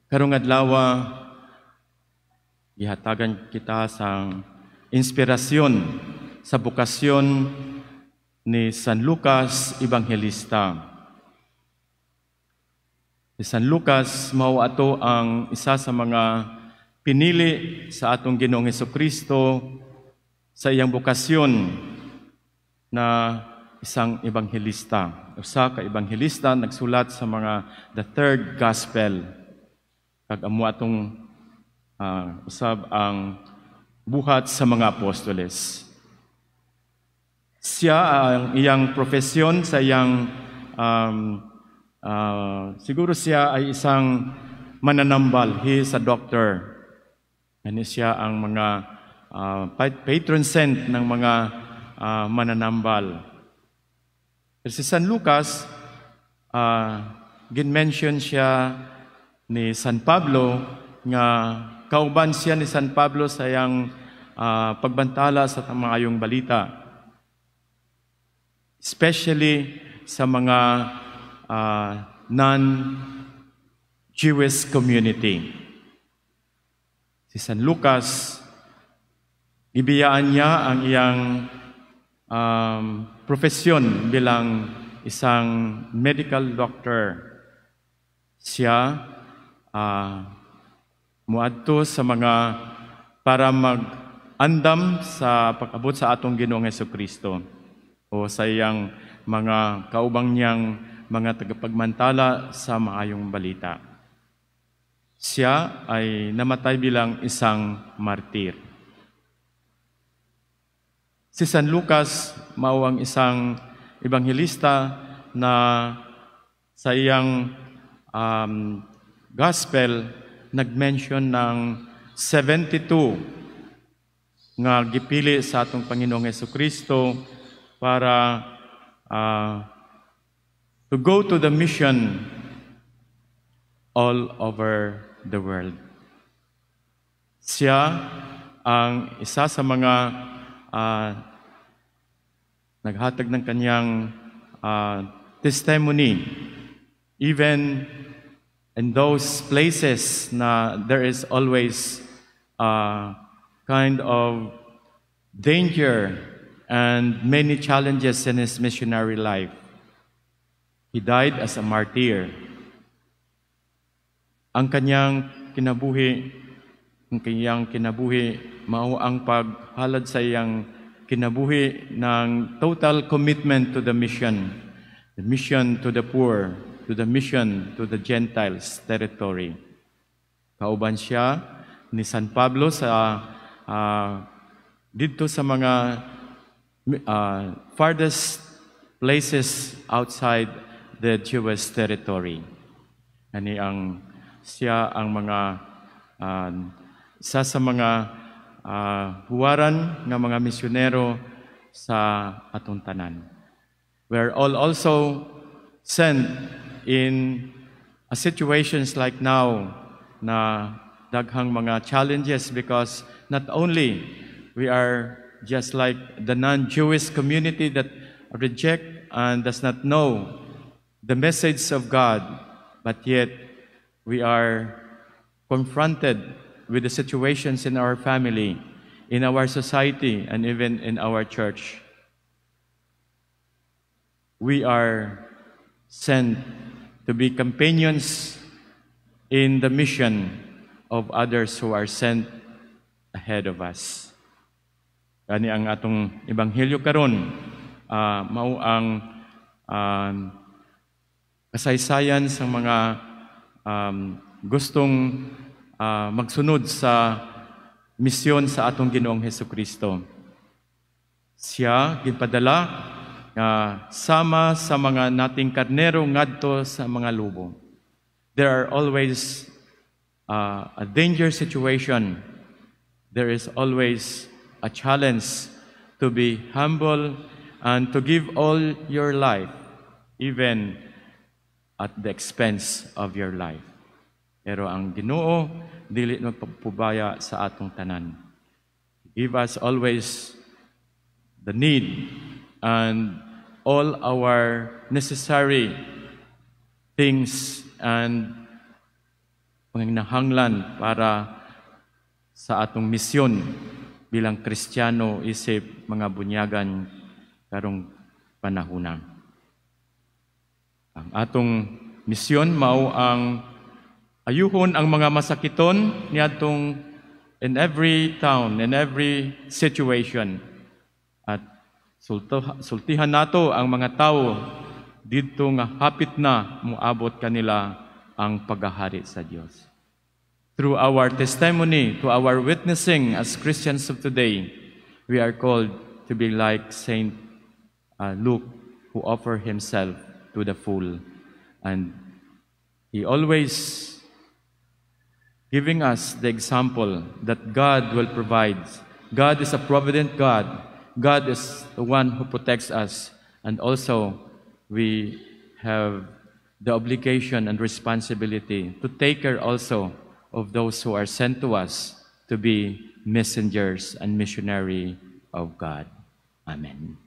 Karong adlaw, gihatagan kita sang inspirasyon sa bokasyon ni San Lucas Evangelista. Si San Lucas mao ato ang isa sa mga pinili sa atong Ginoong Kristo sa iyang bokasyon na isang ebanghelista. Usa ka ebanghelista, nagsulat sa mga the third gospel. Kag amo atong usab ang Buhat sa mga Apostoles. Siya, ang iyang profesyon sa iyang siguro siya ay isang mananambal. He is a doctor. Ani siya ang mga patron saint ng mga mananambal. Pero si San Lucas, gin-mention siya ni San Pablo nga kauban siya ni San Pablo sa iyang pagbantala sa maayong balita. Especially sa mga non-Jewish community. Si San Lucas, gibiyaan niya ang iyang profesyon bilang isang medical doctor. Siya muadto sa mga para mag-andam sa pag-abot sa atong Ginoong Kristo o sa iyang mga kaubang niyang mga tagapagmantala sa maayong balita. Siya ay namatay bilang isang martir. Si San Lucas mao ang isang ebanghelista na sa iyang gospel nag-mention ng 72 nga gipili sa atong Panginoong Kristo para to go to the mission all over the world. Siya ang isa sa mga naghatag ng kanyang testimony even in those places na there is always a kind of danger and many challenges in his missionary life. He died as a martyr. Ang kanyang kinabuhi mao ang paghalad sa iyang kinabuhi ng total commitment to the mission to the poor, to the mission to the Gentiles territory. Kauban siya ni San Pablo sa didto sa mga farthest places outside the Jewish territory. Ani ang siya ang mga isa sa mga huwaran nga mga misyonero sa atong tanan. We are all also sent in a situations like now na daghang mga challenges, because not only we are just like the non-Jewish community that reject and does not know the message of God, but yet we are confronted with the situations in our family, in our society, and even in our church. We are sent to be companions in the mission of others who are sent ahead of us. Gani ang atong ebanghelyo karon mao ang kasaysayan sa mga gustong magsunod sa misyon sa atong Ginoong Hesus Kristo. Siya ginpadala nga sama sa mga nating karnero ngadto sa mga lobo. There are always a danger situation. There is always a challenge to be humble and to give all your life, even at the expense of your life. Pero ang Ginoo dili magpapubaya sa atong tanan. Give us always the need and all our necessary things and panginahanglan para sa atong misyon bilang Kristiyano isip mga bunyagan karong panahona. Ang atong misyon mao ang ayuhon ang mga masakiton niadtong in every town, in every situation. At sultihan nato ang mga tao didto nga hapit na moabot kanila ang paghahari sa Dios. Through our testimony, to our witnessing as Christians of today, we are called to be like Saint Luke, who offered himself to the full. And he always giving us the example that God will provide. God is a provident God. God is the one who protects us. And also, we have the obligation and responsibility to take care also of those who are sent to us to be messengers and missionary of God. Amen.